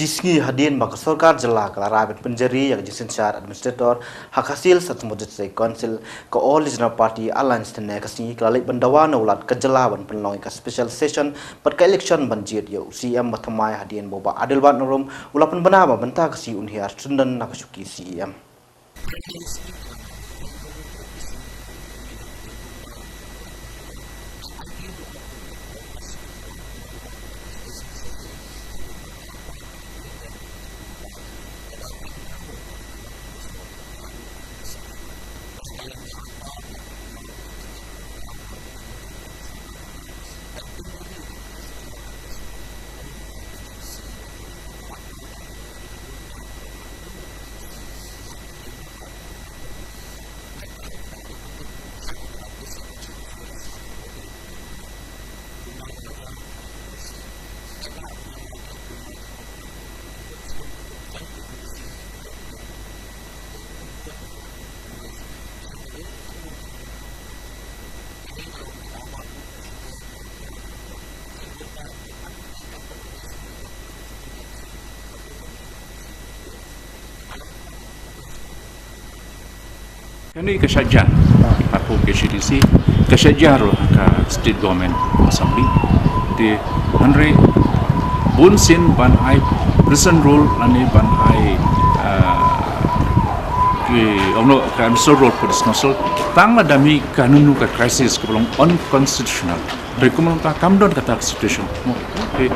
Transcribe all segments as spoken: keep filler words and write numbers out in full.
Shi sngi hadien ba ka sorkar jylla ka la rai ban pynjari ïa ka jingsynshar administrator ha ka Khasi Hills Autonomous District Council, ka All Regional Party Alliance Tenai ka sngi ka la leit ban dawa na u Lat ka jylla ban pynlong ïa ka special session bad ka election ban jied ïa u C E M ba thymmai hadien ba u Bah Adelbert Nongrum u la pynbna ba mynta ka sngi un hiar trei na ka shuki C E M. Kane ka shah jan ha K H A D C, ka shah jan ruh ha ka state government assembly. Te hynrei bun sien ban ai prison rule lane ban ai, ah, ki, ong noh, ka administrator rule for dismissal tang lada mih kano kano ka crisis kaba long unconstitutional. Hynrei kumno mynta kam don kata ka situation. Mo, te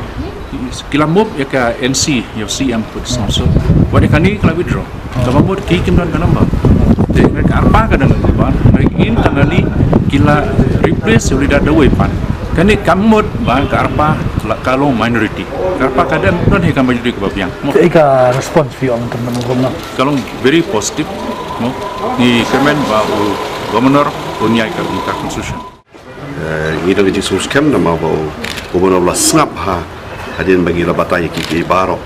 ki la move ïa ka N C ïa u C M for dismissal. Wat ïa kane ka la withdraw. Kaba mut ki kim don ka number. Te hynrei ka ARPA ka don ka number. Hynrei in tang kane ki la replace ïa u leader da uwei pat. Kane ka mut ba ka ARPA la ka long minority. Ka ARPA ka don, don hi ka majority kaba biang. Mo. Kaei ka response phi ong tang tang? Ka long very positive. Mo, ngi kyrmen ba u governor un ïaid ka, ka constitution. Eh, ngi don ka jingsngewskhem namar ba u, u Bah Nongrum u la sngap ha hadien ba ngi la batai ïa ki, ki baroh.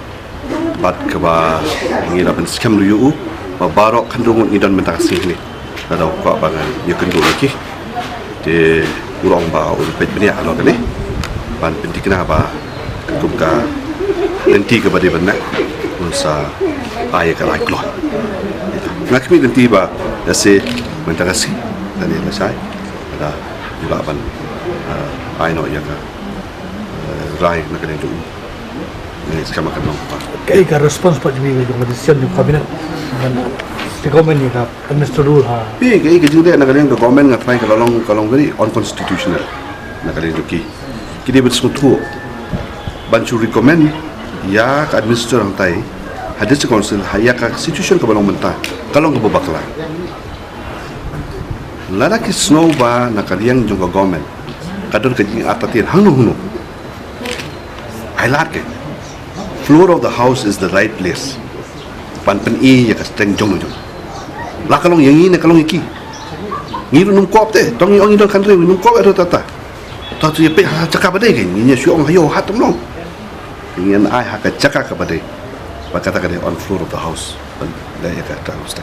Bad kaba ngi la pynskhem ruh ïa u ba baroh khynrung ngut ngi don mynta ka sngi ne. Lada u kwah ba ngan ïakynduh ïa ki. Te u ong ba un peit bniah halor kane ban pynthikna ba kum ka lynti kaba dei ban nang un sa ai ïa ka lait kloi. Nga khmih lynti ba lehse mynta ka sngi lane lashai lada u lah ban, eh, ai noh ïa ka, eh, rai na ka liang jong u. Ngi skhem ba kan long kumta. Kaei ka response pat jong phi jong ka decision jong ka cabinet ban recommend ïa ka administrator rule ha? Phi, kaei ka jingeh na ka liang ka government nga tharai ka la long, ka long very unconstitutional na ka liang jong ki. Ki dei ban sngewthuh ban shu recommend ïa ka administrator hangtai ha district council ha ïa ka situation kaba long mynta ka long kaba bakla. Lada ki sngew ba na ka liang jong ka government ka don ka jingartatien hangno hangno, ai lad kein. Floor of the house is the right place ban pyni ïa ka strength jong jong. La ka long ïa ngi ne ka long ïa ki? Ngi ruh nym kop te, tang ngi ong ngi don kynriew, ngi nym kop ïa ruh tata. Ta tu ïa peit ha jaka ba dei kein, ngin ïa shu ong ha ïoh ha tam long. Ngin ai ha ka jaka kaba dei. Ba kata ka dei on floor of the house. Ban leh ïa kata ka house.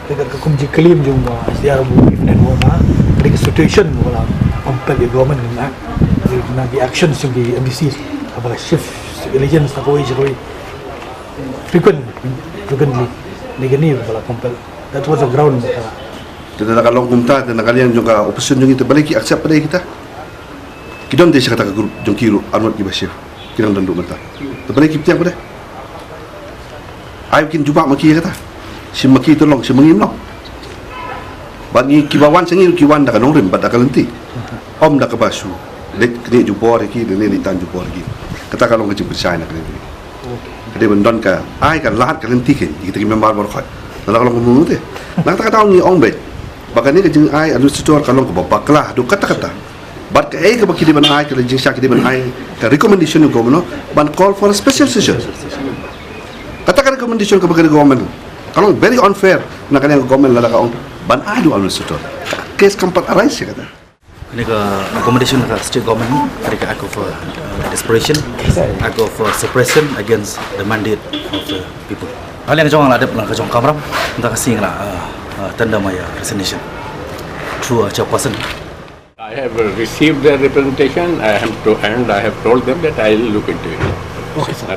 Te ka kum jingkylli jong u S D R ba u Evening World ba, ka dei ka situation ba la compel ïa government na, na ki action jong ki M D C ba la shift allegiance na kawei sha kawei frequent, frequently. Ni kane ba la compel. That was the ground. Te na ka long kumta, te na ka liang jong ka opposition jong ngi te balei ki accept pat ïa kita. Ki don te sha kata ka group jong ki ruh arngut kiba shift. Ki dang don ruh mynta. Te balei ki pdiang pat ïa. Ai kin jubab ma ki ïa kata. Shim ma ki to long, shim ma ngi ym long. Bad ngi kiba wan sha ngi ruh ki wan da ka nongrim bad da ka lynti. Ym da kaba shu leit knieh jubor ïa ki, leit leit tan jubor ïa ki. Kata ka long ka jingpynshai na ka lynti. Ka dei ban don ka, ai ka lad ka lynti kein ïa kita ki member baroh khoit. Lada ka long kumno te. Na kata ka daw ngi ong beit ba kane ka jingai administrator ka long kaba bakla haduh katta katta. Bad kaei kaba ki dei ban ai, ka jingshisha ki dei ban ai ka recommendation ïa u governor ban call for a special session. Kata ka recommendation kaba ka dei government ka long very unfair na ka liang ka government lada ka ong ban ai da u administrator. Case kam pat arise ïa kata. Kane ka recommendation ka state government, kane ka act of, uh, desperation, act of, uh, suppression against the mandate of the people. Ha liang jong nga la dep lang ka jong kamram, mynta ka sngi nga la, uh, uh, tender my, uh, resignation through a chairperson. I have received their representation, I have to, and I have told them that I will look into it. Okay, sir.